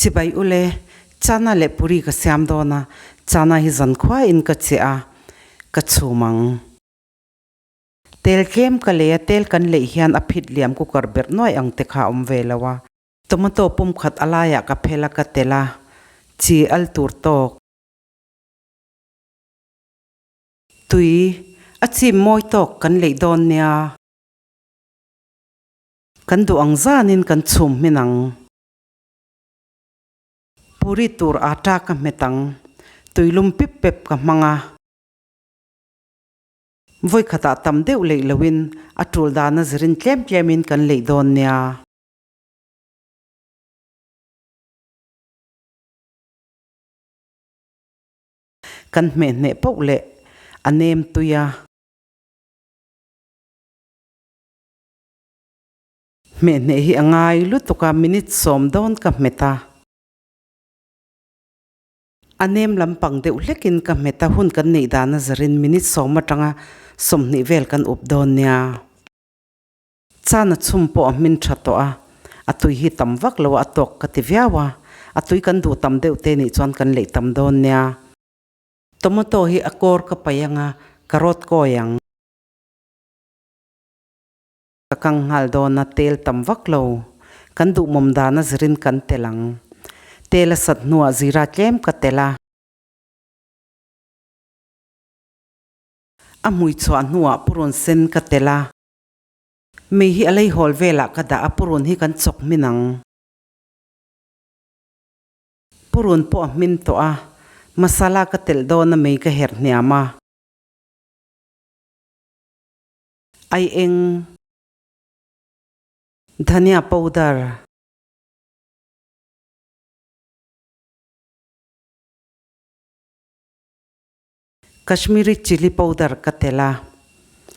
Chibai ule, chana leh puri ka siam dawn a, chana hi zankhua in ka chiah a, ka chhum ang. Tel tlem ka lei a, tel kan leih hian a phit liam cooker berh nuai ang te kha a awm ve lo a. Tomato pum khat a laiah ka phel a ka tel a, chi al tur tawk. Tui, a chim mawi tawk kan leih dawn nia. Kan duh ang zanin kan chhum hmin ang. Puri tur atta ka hmet ang. Tuilum pip pep ka hmang a. Vawi khatah tam deuh leih loin a tul dana zirin tlem tlemin kan leih dawn nia. Kan hmeh hneh poh leh a nem tui a. Hmehhneh hi a ngai lutuk a, minute sawm dawn ka hmet a. A nem lampang deuh hlekin ka hmet a, hun kan neih dan a zarin minute sawm atanga 20 vel kan up dawn nia. Chana chhum pawh a hmin tha tawh a, a tui hi tam vak lo a, a tawk ka ti viau a, a tui kan duh tam deuh te nih chuan kan leih tam dawn nia. Tomato hi a kawr ka paih anga, ka rawt kawi ang. Ka kang nghal dawn a, tel tam vak lo. Kan duhmawm dan a zirin kan tel ang. Tel a sat hnuah zira tlem ka tel a. A hmui chhuah hnuah purun sen ka tel a. Mei hi a lei hawl velah ka dah a, purun hi kan chawk hmin ang. Purun pawh a hmin tawh a, masala ka telh dawn a mei ka herh hniam a. Ai eng, dhania powder, Kashmiri chilli powder ka tel a,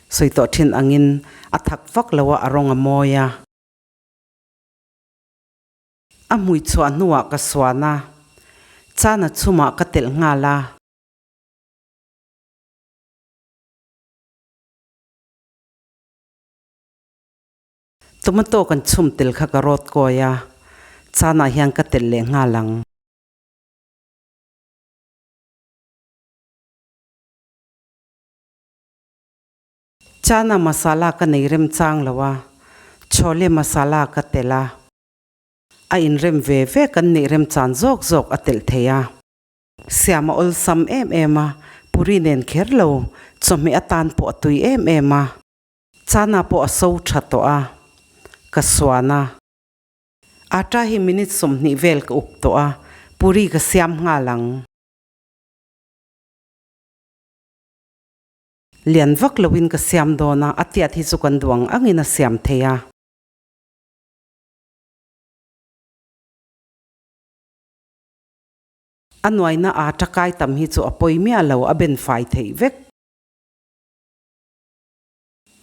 sawi tawh thin angin a thak vak lo a, a rawng a mawi a. A hmui chhuah hnuah ka suan a, chana chhumah ka telh nghal a. Tomato kan chhum tel kha ka rawt kawi a, chanah hian ka telh leh nghal ang. Chana masala ka nei rem chang lo a, chhole masala ka telh a, a inrem ve ve kan neih rem chan zawk zawk a telh thei a. Siam a awlsam em em a, puri nen kher lo, chawhmeh atan pawh a tui em em a. Chana pawh a so tha tawh a, ka suan a. Atta hi minute 20 vel ka up tawh a, puri ka siam nghal ang. Lian vak loin ka siam dawn a, a tiat hi chu kan duh ang angin a siam thei a. A nuaina aa takai tam hi chu a pawi miah lo, a ben fai theih vek.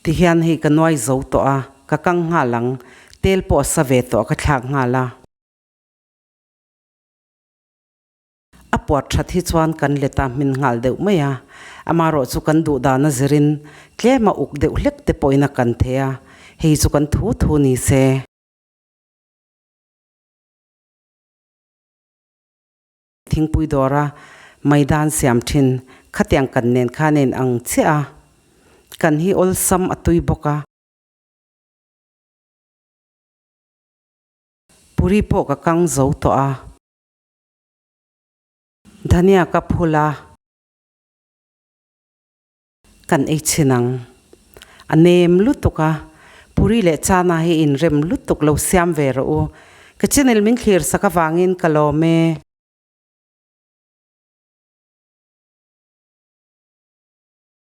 Tihian hei ka nuai zo tawh a, ka kang nghal ang, tel pawh a sa ve tawh a ka thlak nghal a. A puat that hi chuan kan let a hmin nghal deuh mai a, amarawh chu kan duh dan a zirin tlem a uk deuh hlek te pawhin a kan thei a, hei chu kan thu thu ni se. Thingpui dawra maidan siam thin khatiang kan nen khan a inang chiah a, kan hi awlsam a tui bawk a. Puri pawh ka kang zo tawh a, dhania ka phul a, kan ei chhin ang. A nem lutuk a, Puri leh Chana hi inrem lutuk lo siam ve rawh u. Ka channel min thlir sak avangin ka lawm e.